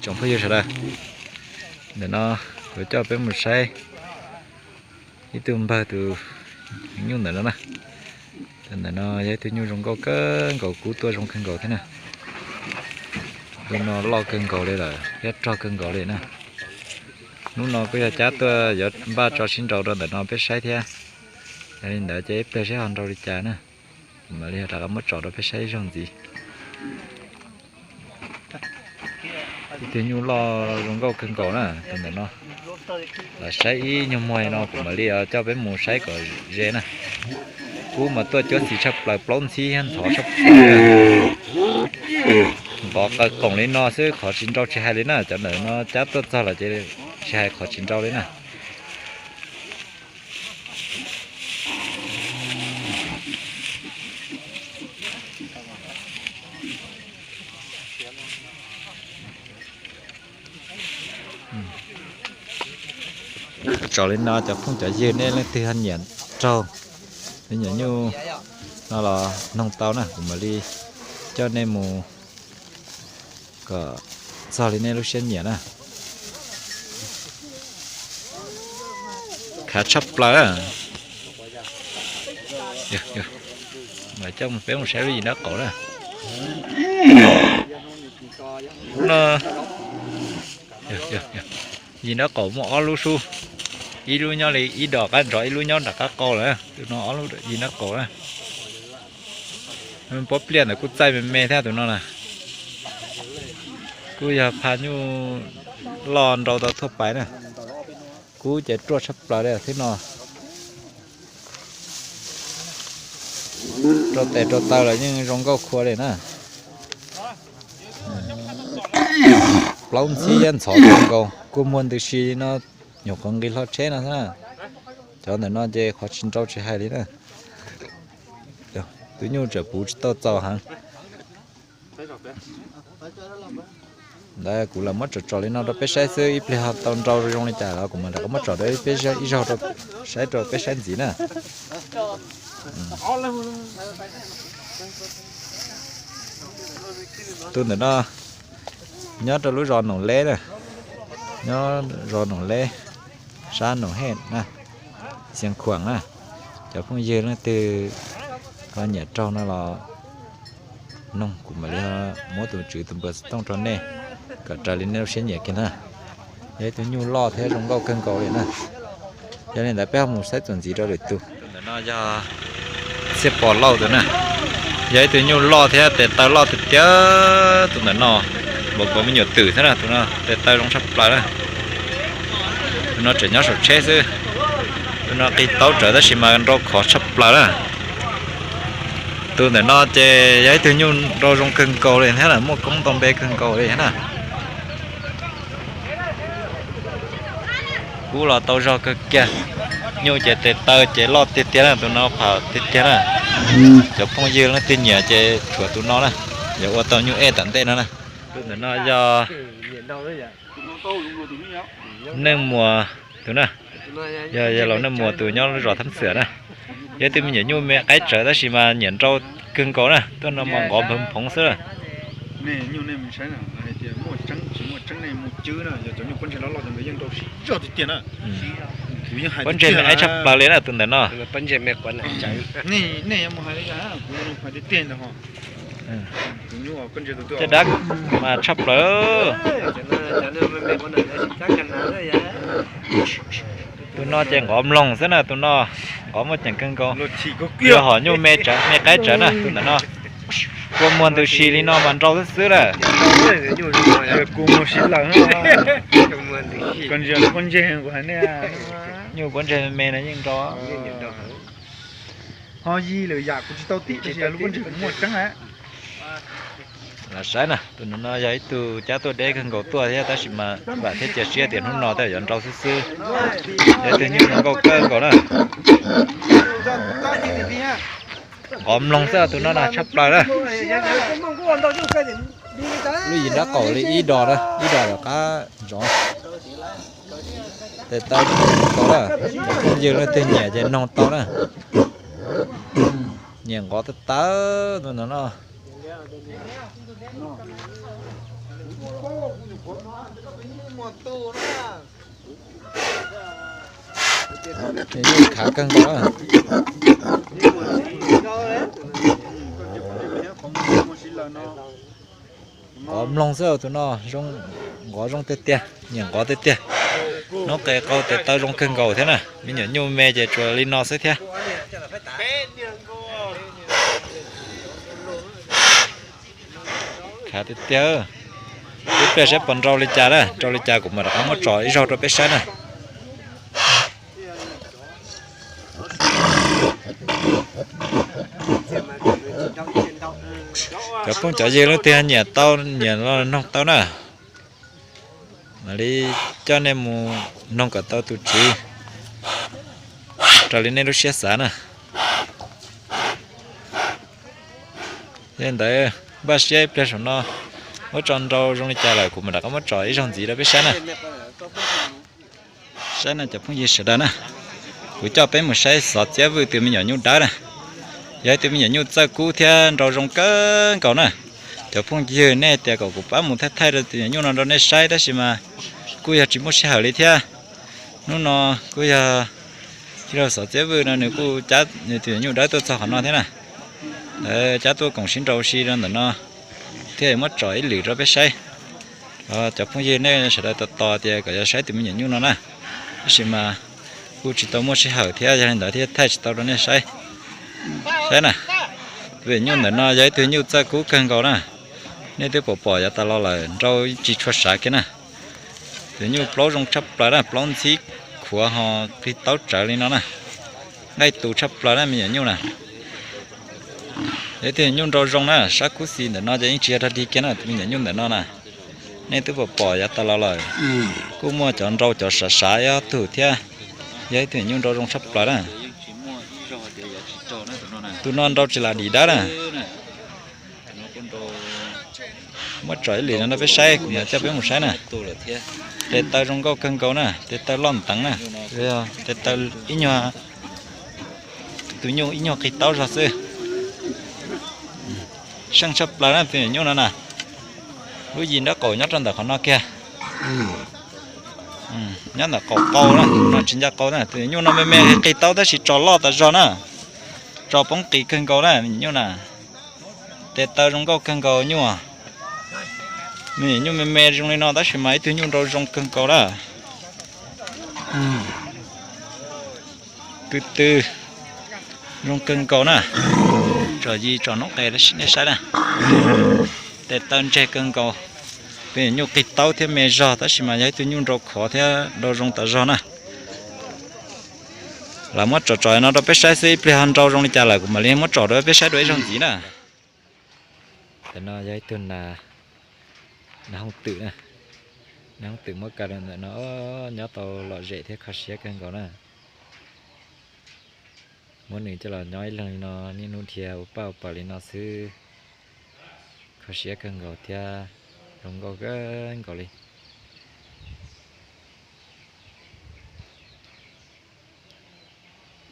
Tsoom phooj ywg sawv daws, ntawm no kuv coj peb mus saib ib tug npawg tus nyuj ntawm no na. Tus ntawm no yog ib tug nyuj zoo nkauj kawg nkaus, kub tuaj zoo kawg nkaus thiab na. Tus no loj kawg nkaus li lawm thiab rog kawg nkaus li na. Hnub no kuj yog cab tuaj yuav npaj tso sib nrau rau ntawm no peb saib thiab. Yog li ntawd ces ib pliag seb ho nrau li cas na, kuv mam li rov qab muab tso rau peb saib ib zaug ntxiv. Ib tug nyuj loj zoo nkauj kawg nkaus na, tus ntawm no. Los saib ib nyuag muag no kuv mam li coj peb mus saib kom ze na. Kub mas tuaj cuab txis tshaj plaws, plaub ntxhib thiab ntxhov tshaj plaws. Nqov qaws qoom li no xwb qhov tsis nrau tsis hais li na, cov ntawm no cab tuaj txog lawm ces tsis hais qhov tsis nrau li na. Tso li no cov phooj cov ywg, nej leej twg ho nyiam raug li nyuam nyuj no los noog tau na, kuv mam li coj nej mus kom txog li nej lub siab nyiam na. Khav tshaj plaws. Coj peb mus saib lub yim dab qaum na. No, yim dab qaum muaj ob lub sub, ib lub nyob li ib dos qab nrov, ib lub nyob nram qab qau lawm. Tus no ob lub yim dab qaum na. Pob pliaj ntawd kuj txaij me me thiab tus no na. Kuj yog pha nyuj loj nrau tau thuaj pais na. Kub ces ruaj tshaj plaws li thiab no. Rau tes rau taw los yeej zoo nkauj khua li na. Plaub ntxhib thiab ntxhov zoo nkauj, kua muag ntws si no, nyuam qhuav nqis hlo tsheb no xwb na. Cov ntawm no ces qhov tsis nrau tsis hais li na. Tus nyuj tseem puv tsis tau txaus heev. Ntawd kuv lam muab tsom tsom li no rau peb saib xwb, ib pliag ho tau nrau zoo li cas los kuv mam rov qab muab tsom rau peb ib zaug rau saib rau peb saib ntxiv na. Tus ntawm no nyob rau lub zos Noom Leb na, nyob zos Noom Leb, sab Noom Hej na, Xeev Khuam na. Cov phooj ywg leej twg ho nyiam raug no los noog, kuv mam li muab tus tswv tus npawb xov tooj rau nej kom raws li nej lub siab nyiam kiag na. Yog ib tug nyuj loj thiab zoo nkauj kawg nkaus li na. Yog li ntawd peb ho mus saib txuas ntxiv rau lwm tus. Tus ntawm no yog Txhiaj Pos Lauj tus na, yog ib tug nyuj loj thiab tes taw loj tiag tiag tus ntawm no. Npaum nkaus me nyuam twm thiab na, tus no tes taw zoo tshaj plaws na. Tus no tseem nyob saum tsheb xwb. Tus no qis taub rawv tab sis mas nrau khov tshaj plaws na. Tus ntawm no ces yog ib tug nyuj nrau zoo kawg nkaus li thiab na, muaj koob ntau npe kawg nkaus li thiab na. Kub los tau zog kawg kiag, nyuj ces tes taw ces loj tiag tiag na, tus no pham tiag tiag na. Cov phooj ywg leej twg nyiam ces tshuav tus no na, yog ua tau nyuj ej tom ntej no na. Tus ntawm no yog Neej Muas tus na, yog yawg laus Neej Muas tus nyob zos Thab Xwm na. Yog ib tug me nyuam nyuj me qaib tsawv tab sis mas nyiam nrau kawg nkaus na, tuaj no mas nqov nphoov nphoov xwb na. Pob ntseg me qaib tshaj plaws li na tus ntawm no. Caj dab mas tshaj plaws. Tus no ces nqov mloog xwb na, tus no nqov muaj ceem kawg nkaus. Yog hom nyuj me tsawv me qaib tsawv na tus ntawm no. Kua muag ntws si li no mas nrau xwb xwb lawm. Nyuj pob ntseg me me no yeej nrau. Ho yi lwm yam kuv tsis tau tib, tiam sis lub pob ntseg kuv muaj tseeb lawm. Los saib na, tus no yog ib tug cab tuaj deb kawg nkaus tuaj thiab tab sis mas vam thiab cia siab tias hnub no tej zaum yuav nrau xwb xwb. Yog ib tug nyuj zoo nkauj kawg nkaus na. Nqov mloog xwb tus no na tshaj plaws na. Lub yim nrab qaum li ib dos na, ib dos rov qab ntsoov. Tes taw tau na, phooj ywg leej twg nyiam ces noog tau na. Nyiam nqov tawv tawv tus ntawm no. Yeej khav kawg nkaus. Nqov mloog xwb tus no, nqov zoo tiag tiag, nyiam nqov tiag tiag. Noob qes qau tes taw zoo kawg nkaus thiab na, me nyuam nyuj me ces tsuas li no xwb thiab. Khav tiag tiag. Ib pliag saib puas nrau li cas na, nrau li cas kuv mam rov qab muab tso ib zaug rau peb saib na. Cov phooj cov ywg leej twg nyiam tau nyiam los noog tau na. Mam li coj nej mus noog kom tau tus tswv raws li nej lub siab xav na. Yog li ntawd npaj siab ib pliag saum no muab tso nrau zoo li cas lawm kuv mam rov qab muab tso ib zaug ntxiv rau peb saib na. Saib no cov phooj ywg sawv daws na, kuv coj peb mus saib xov txiab vwj tus me nyuam nyuj dawb na. Yog ib tug me nyuam nyuj txawj kub thiab nrau zoo kawg nkaus na. Cov phooj ywg nej tias kom kuv pab mus thaij thaij rau tus me nyuam nyuj no rau nej saib tab sis mas kuj yog tsis muaj sij hawm li thiab. Hnub no kuj yog tij laug xov txiab vwj no nws kuj cab nws tus me nyuam nyuj dawb tuaj txog qhov no thiab na. Cab tuaj koom sib nrau si rau ntawm no thiab muab tso ib lwm rau peb saib. Cov phooj ywg nej sawv daws tos tos tias kom yog saib tus me nyuam nyuj no na, tab sis mas kuj tsis tau muaj sij hawm thiab yog li ntawd thiaj thaij tsis tau rau nej saib. Saib na, tus me nyuam nyuj ntawm no yog ib tug nyuj txawj kub kawg nkaus na. Nej twb pom pom yav tas los lawm, nrau tsis tshua sav kiag na. Tus nyuj plaub zoo tshaj plaws na, plaub ntxhib khuav ho qig taub tsawv li no na. Nqaij tus tshaj plaws na me nyuam nyuj na. Yog ib tug nyuam nyuj nrau zoo na, sab kub xis ntawm no ces yeej tsis yog dog dig kiag na, tus me nyuam nyuj ntawm no na. Nej twb pom pom yav tas los lawm, kuj muaj cov nrau cov sav sav ib ob tug thiab. Yog ib tug nyuam nyuj nrau zoo tshaj plaws na. Tus no nrau tsis lam dim dawb na. Muab tso ib lwm no rau peb saib, kuv mam coj peb mus saib na. Tes taw zoo nkauj kawg nkaus na, tes taw loj nteev na. Tes taw ib nyuag, tus nyuj ib nyuag qig taub zog xwb. Seej tshaj plaws na tus nyuam nyuj no na. Lub yim nraub qaum nyob rau ntawm qhov no kiag. Nyob ntawm qaum qau na, no tsis ncaj qau na, tus nyuam nyuj no me me qig taub tab sis tso loj tas zog na. Tso poob qis kawg nkaus na me nyuam nyuj na. Tes taw zoo nkauj kawg nkaus nyuj. Me nyuam nyuj me me zoo li no tab sis mas ib tug nyuj nrau zoo kawg nkaus na. Tw tw, zoo kawg nkaus na. Tsom yis tsom noob qes nej saib na. Tes taw ntseg kawg nkaus. Tus nyuam nyuj qig taub thiab me zog tab sis mas yog ib tug nyuj nrau khov thiab nrau zoo tas zog na. Lawv muab tsom tsom no rau peb saib xwb, ib pliag ho nrau zoo li cas lawm kuv mam li muab tsom rau peb saib dua ib zaug ntxiv na. Ntawm no yog ib tug nas, nas hooj twm na. Nas hooj twm muab kaw rau ntawm no, nyob tau lom zem thiab kho siab kawg nkaus na. Muab nws coj los nyob ib leeg li no niaj hnub dhia ua paj ua pawg li no xwb, kho siab kawg nkaus thiab zoo nkauj kawg nkaus li.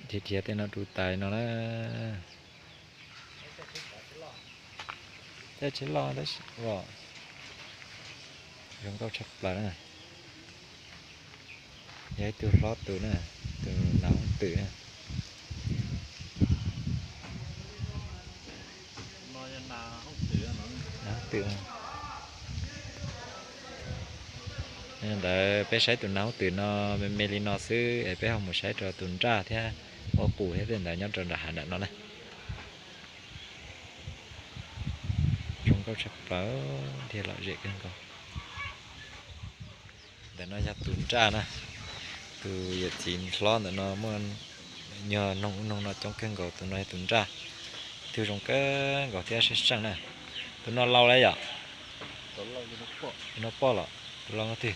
Dhia dhia tej no rau tas li no na. Tej tsheb loj tab sis zoo nkauj tshaj plaws na. Yog ib tug hlob tus na, tus nas hooj twm na. Nas hooj twm. Ntawd peb saib tus nas hooj twm no me me li no xwb es peb ho mus saib rau tus nraj thiab huab qus thiab tej ntawd nyob rau nram hav nram no na. Zoo nkauj tshaj plaws, dhia lom zem kawg nkaus. Ntawm no yog tus nraj na, tus yawm txiv hlob ntawm no muaj nyuag noog ub noog no coob kawg nkaus, tus no yog tus nraj, tus zoo kawg nkaus thiab seej seej na. Tus no laus lawm yom? Tus no poj los? Tus laus twg?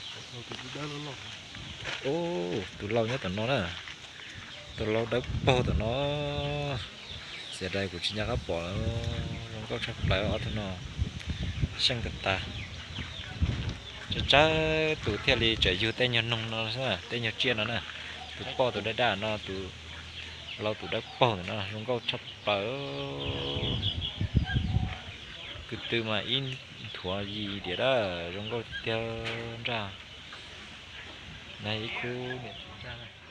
Tus laus nyob tom no na. Tus laus dawb paug tom no. Xiam dais kuv tsis nco qab pom lawm. Zoo nkauj tshaj plaws ob tug no. Seej tas tas. Tsawg tsawg tus thiaj li tseem yug tej nyuag noog no, tej nyuag tsiaj no na. Tus poj tus daj daj no, tus laus tus dawb paug ntawm no zoo nkauj tshaj plaws. Tus twg mas ib nthua Puav yim diam dab zoo nkauj tiag tiag nraj. Nag ib khub niam txiv nraj.